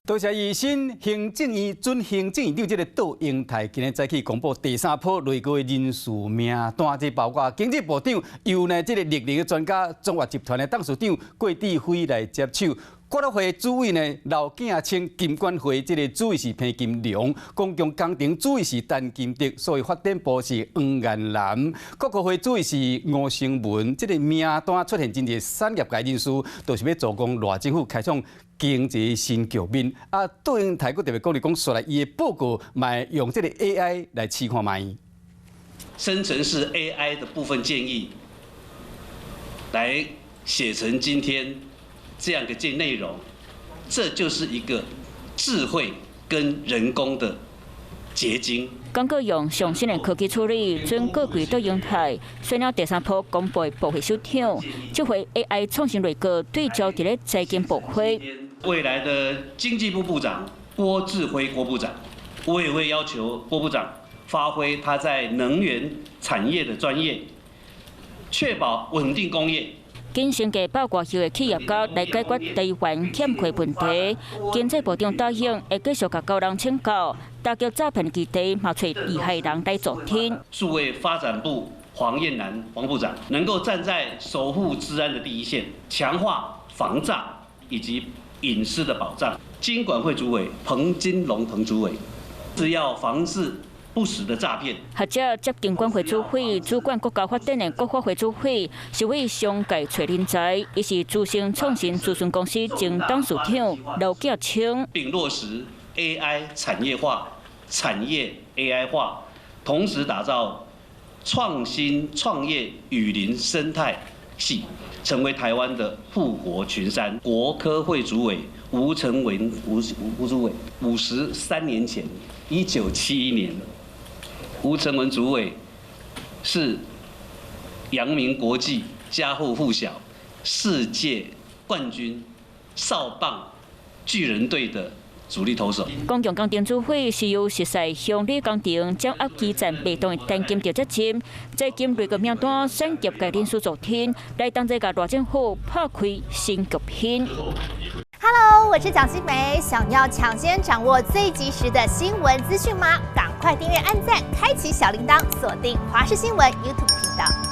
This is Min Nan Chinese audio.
多謝伊新行政院準行政院長這个杜英台，今日早起公布第三波內閣的人事名單，這包括經濟部長由呢這个綠能的專家中華集團的董事長郭智輝來接手，國發會主委呢劉建清，金管會這个主委是彭金龍，公共工程主委是陳金德，數位發展部是黃彥南，國科會主委是吳成文。這个名單出現真濟產業界人士，都是欲助攻賴政府開創經濟新局面。啊，杜英台閣特別講，你講出來，伊的報告嘛用這个 AI 來試看覓。生成式 AI 的部分建議，來寫成今天這樣的建內容，這就是一個智慧跟人工的結晶。廣告用上新的科技處理，準閣揆杜英台選了第三波公布部會首長，這回 AI 創新內閣對焦佇咧財經部會。未來的經濟部部長郭智輝郭部長，我也會要求郭部長發揮他在能源產業的專業，確保穩定工業。僅先計百外歲的企業家來解決台灣欠稅問題。經濟部長答應會繼續共高人請教，打擊詐騙基地，嘛揣厲害人來助陣。數位發展部黃燕南黃部長能夠站在守護資安的第一線，強化防詐以及隱私的保障。金管會主委彭金龍彭主委是要防治不實的詐騙。學者接金管會主委，主管國家發展的國發會主委，是為商界揣人才，伊是資深創新諮詢公司前董事長劉建清。並落實 AI 產業化、產業 AI 化，同時打造創新創業雨林生態系，成為台灣的護國群山。國科會主委吳成文吳吳主委，53年前，1971年，吳成文主委是揚名國際、家喻戶曉、世界冠軍少棒巨人隊的主力投手。公共工程主委是由實在鄉里工程掌握基層被動的陳金德接任，財經內閣名單產業界人士助陣，來同齊共賴政府拍開新局面。 Hello，我是蔣新梅，想要搶先掌握最及時的新聞資訊嗎？趕快訂閱、按讚、開啟小鈴鐺，鎖定華視新聞 YouTube 頻道。